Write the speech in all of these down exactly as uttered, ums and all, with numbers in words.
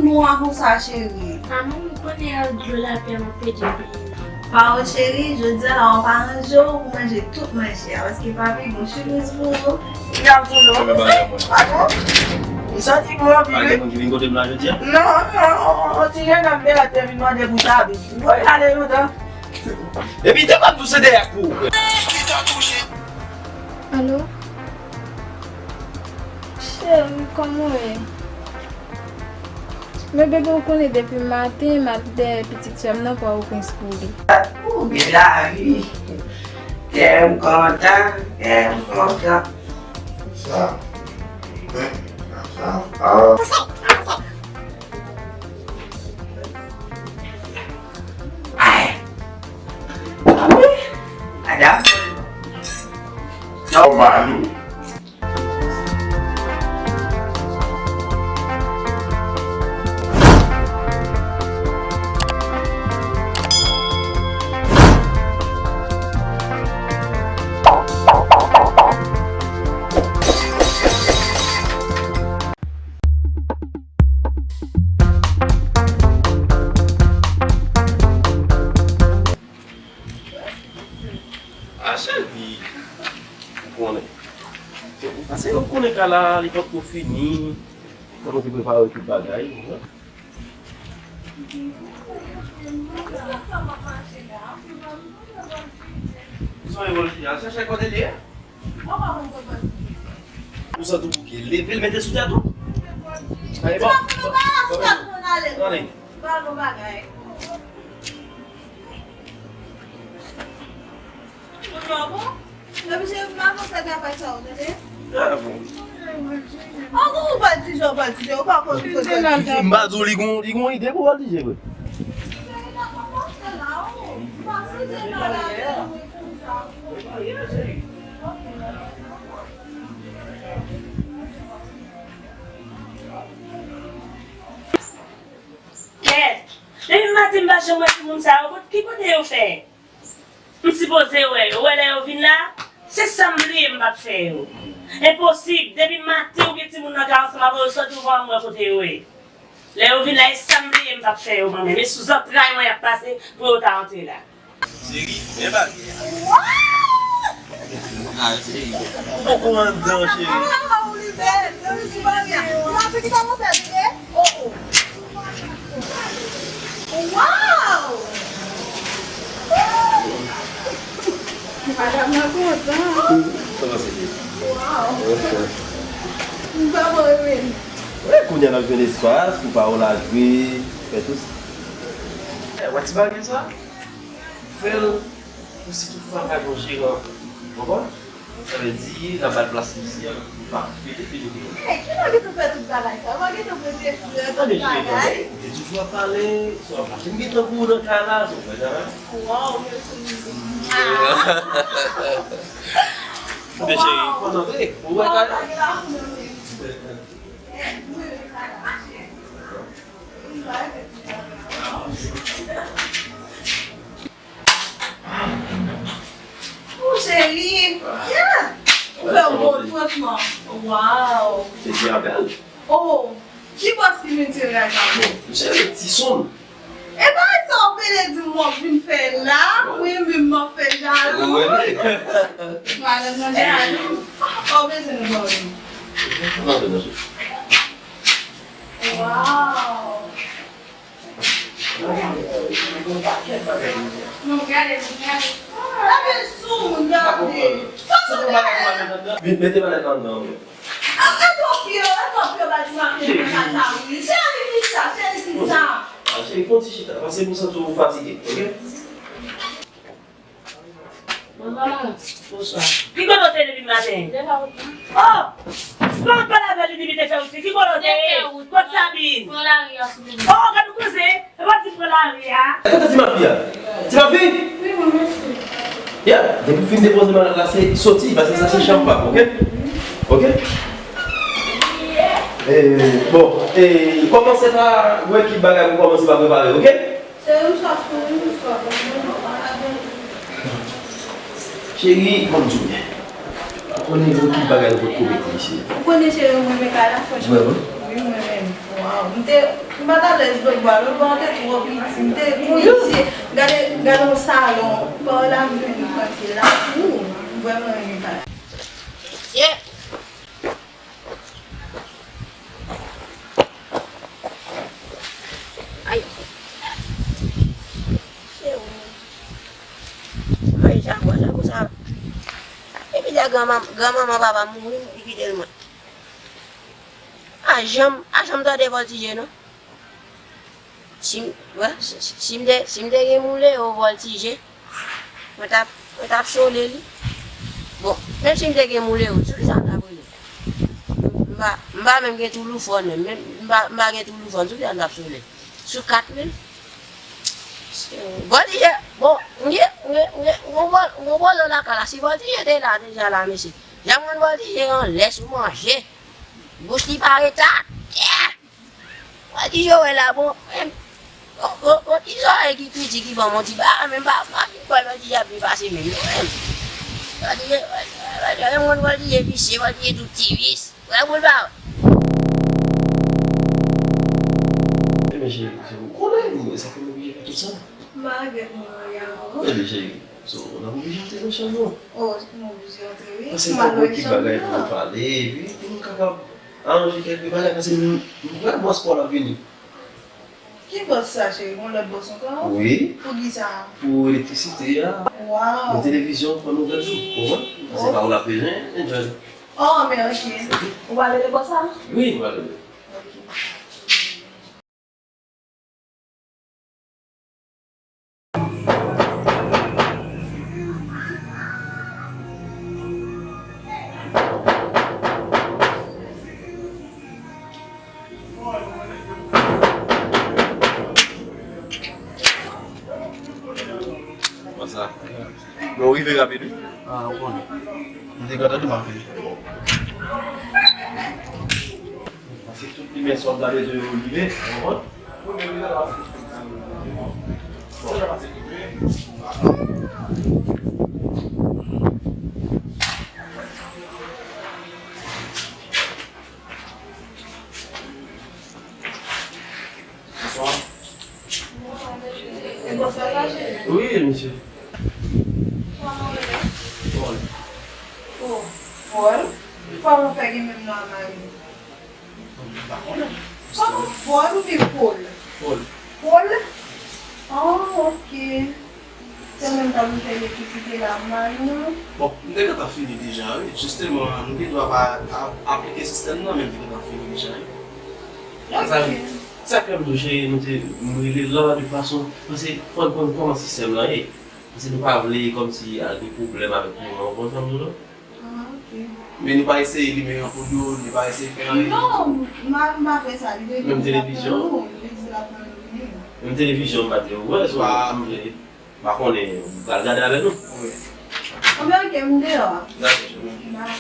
Nwa konsa, cheri. Manman, m konnen ak dlo lapè m ap ede byen. Pawòl cheri, jodi a la w ap aranje w pou manje tout manje a, paske papi gon sipriz pou ou. Li ap di non. Li soti pou anpil. Pa gen moun ki vin kote m la jodi a? Non, non, on ti jennonm de lòt te vin mande pou sa, wi. Mwen ale lontan. Epi te pa tou se dèyè pou ou. Alo? Cheri, kòman w ye? Men bebe, ou konnen depi maten m ap dèyè pitit sè m nan pou al oprens pou li. Ou gen lavi. Kè m kontan, kè m kontan. Sa. Sa. Ay. Ay. Madanm. Nòmal. A, cheri, ou konnen. Paske ou konnen kay la, li potko fini. Fò nou te prepare tout bagay, ou wè. Ou sonje Voltaire, al chèche kote l ye. Ou santi w bouke. Leve l, mete sou tèt ou. Ay, bon. Ann. Ou pa bon? Epi se m pa konn fè travay sa, ou tande? Ah bon. An, ou voltije, ou voltije, ou pa konn voltije. M pa di w li gon, li gon ide pou voltije vre. Kèt! Depi maten m pa janm wè timoun sa yo, kot, ki kote yo fè? M sipoze wè yo. Ou wè lè yo vin la, se sa m bliye m p ap fè yo. Enposib, depi maten ou gen timoun nan kay ansanm avè yo, soti ou pa janm wè kote yo ye. Lè yo vin la, e sa m bliye m p ap fè yo, manmi. E sou zantray mwen y ap pase pou yo ta antre la. Cheri, men bagay la. Waw! Ah, cheri. Ou poko anndan, cheri. Waw, li bèl. Yo, li sou bagay la. Ou pa fini pa monte, bebe? Oh, oh. Waw! Madanm nan kontan. Sa va, cheri? Waw! M pa bon, wi. Wi, kounye a n ap jwenn espas pou pawòl la jwe, fè tout sa. Eh, wè ti bagay sa? Fè l pou si tout fwa pa gen jeran, konprann? Sa vle di, n ap ba l plas li isi a, pou l pa pede, pede, pede. Hey, ki lè w gentan fè tout bagay sa? Ou pa gentan pote flè, tout bagay? Tande, cheri, tande. Ou te toujou ap pale, sa w ap mache, m gentan pou ou nan kay la, sa w fè sa la? Waw, mèsi. Tande, cheri, kontan vre, ou wè kay la? Mon cheri, yeah! Ou fè bon, franchman. Waw! Se byen bèl. Oh, ki bòs ki mete rad la? Bon, se ti son. E bagay sa w pede di m w ap vin fè la? Wi, men m ap fè jalou. Madanm nan jalou. Ou bezwen nou ba w li. Non, non, non. Waw! Non, gade, gade. Gade sou moun, gade. Fason de bagay. Vin, mete malèt la anndan, wi. Ah, e twòp pye, e twòp pye, ba ti maten nan sa, wi. Cheri, ki sa, cheri, ki sa? Ah, cheri, fè yon ti chita, paske m santi w fatige, oke? Bonjou, manman. Bonswa. Ki kote w te depi maten? Devan wout lan. Oh! Kòman w pale avè li depi te fè wout li? Ki kote w te ye? Kot Sabine? Pran lari a, silvouplè. Oh, gad yon koze. E pa di pran lari a. Gade ti mafi a. Ti mafi? Wi, mwen, mèsi. Ya, depi w fin depoze malèt la, se soti, paske sa se chanm pa, oke? Oke? E, bon, e, kòmanse pa wè ki bagay pou kòmanse pa prepare, oke? Se yon sòs pou yon sòs. Cheri, ban m di w byen. Ou konnen gen yon ekip bagay nou potko mete isit. Ou konnen cheri, mwen renmen kay la, franchman. Vrèman? Wi, mwen menm. Waw, m te, m pa t alèz lòt bò a. Lòt bò a te twò piti. M te, mwen di, gade, gade yon salon. Pawòl ap vini, mwen di, la pou ou. M vrèman renmen kay la. Mesye! Ay. Se ou. Ay, Jako, Jako sa. Epi lè granmanm, granmanman papa mouri, li kite l mwen. A janm, a janm tande Vòltije non. Si m, wè, si, si, si m te, si m te gen moule yo Vòltije, mwen t ap, mwen t ap chole li. Bon, menm si m te gen moule yo, sou kisa m t ap rele? M pa, m pa menm gen tou loufòn menm, menm m pa, m pa gen tou loufòn, sou kisa m t ap chole? Sou kat mil? Vòltije, bon, m gen, m gen, m gen, m gen, m gen, m gen vòlò lakay la, si Vòltije te la deja la, mesye, jan m konn Vòltije anlè sou manje, bouch li pare ta, yeah! Wòltije wè la bon, menm. Bon, bon, bon, ti zòrèy ki piti ki ban m yon ti bagay, menm pa, pa fin kwè Wòltije ap byen pase menm non, menm. Wòltije, Wòltije, menm konn Wòltije visye, Wòltije tout ti vis. Wè boul pa. Ebyen, cheri, se ou konnen, mwen, sa fè m oblije fè tout sa. M pa regrèt mwen marye avè w. Ebyen, cheri, so, n ap oblije antre nan chanm nou. Oh, m oblije antre, wi. Paske fòk gen kèk bagay pou nou pale, epi pou nou kapab aranje kèk bagay, paske m, m wè bòs pa w la ap vini. Ki bòs sa, cheri? Gon lòt bòs ankò? Wi. Pou kisa? Pou elektrisite a. Waw. Pou televizyon, fò nou gade, ou konprann? Paske pa ou l ap bezwen, enjoy. Oh, men oke. Ok. Ou pral rele bòs la? Wi, m pral rele. Oke. Konsa. Men w rive rapid, wi. Ah, ou konnen. M te gentan di m ap vini. Paske tout limyè sa w ta bezwen yo lime, ou konprann? Bonswa. E bonswa sa, cheri. Wi, mesye. Kòman w rele? Paul. Oh, Paul? Kòman w fè gen menm non a mari m? M pa konnen. Kòman, Paul oubyen Paul? Paul. Paul? Oh, oke. Se menm tan nou fè elektrisite la, mari nou. Bon, m te gentan fini deja, wi. Jisteman, nou gen dwa pa a-, aplike sistèm nan, men m te gentan fini deja, wi. Sa, sa fè m tou, cheri, nou te, m rele la de fason, paske fò n konn kòman sistèm nan ye. Paske nou pa vle kòmsi al gen pwoblèm avèk moun nan, ou konprann sa m di w la? Ah, oke. Men nou pa eseye limen anpoul yo, nou pa eseye fè anyen. Non, m pa, m pa fè sa. Li te di l ap tann nou, li te di l ap tann nou vini. Menm televizyon m pa t gen ouvè, so m vle, m pa konnen, ou pral gade avè nou. Wi. Anben, oke, m deyò a. Dakò, cheri. Bye.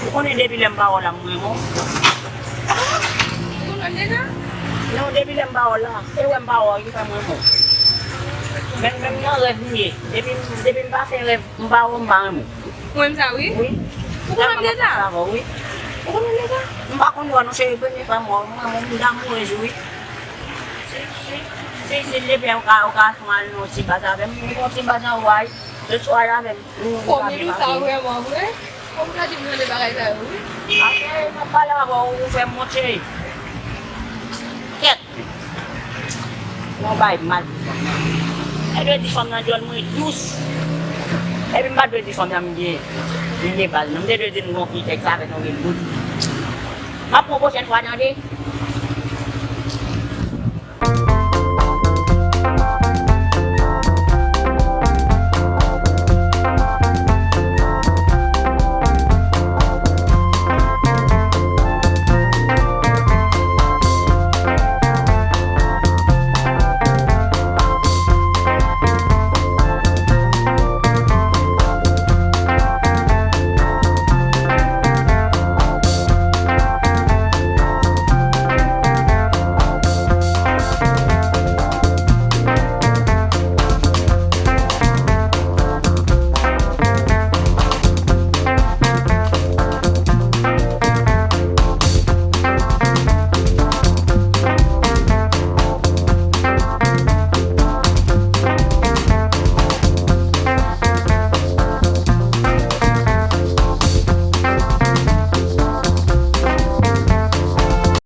Ou konnen depi lè m pa wè w la, m renmen w. Non, depi lè m pa wè w la, se wè m pa wè w ki fè m renmen w. Menm, menm nan rèv m ye. Depi, depi m pa fè rèv, m pa wè w, m pa renmen w. Ou menm sa, wi? Wi. Ou konnen m deja? Ou konnen m deja? M pa konn wè w non, cheri, premye fwa m wè w, m renmen w, m damourez ou, wi. Si, si, si, depi ou ka, ou ka fè al nan ti baz avè m, m gon ti baz anwo a, wi. Se swa avè m. Fòmil ou sa vrèman vre? Fò m ta di m nan de bagay sa yo, wi. Apre, m ap pale avè w, ou fè m monte. Kèt. Yon bay mal pou fanm nan. E dwe di fanm nan djòl mwen dous. Epi m pa dwe di fanm nan m gen, m gen baz. Non, m te dwe di l m gon ki tèks avè l, nou gen bout. M ap pran pwochèn fwa, tande.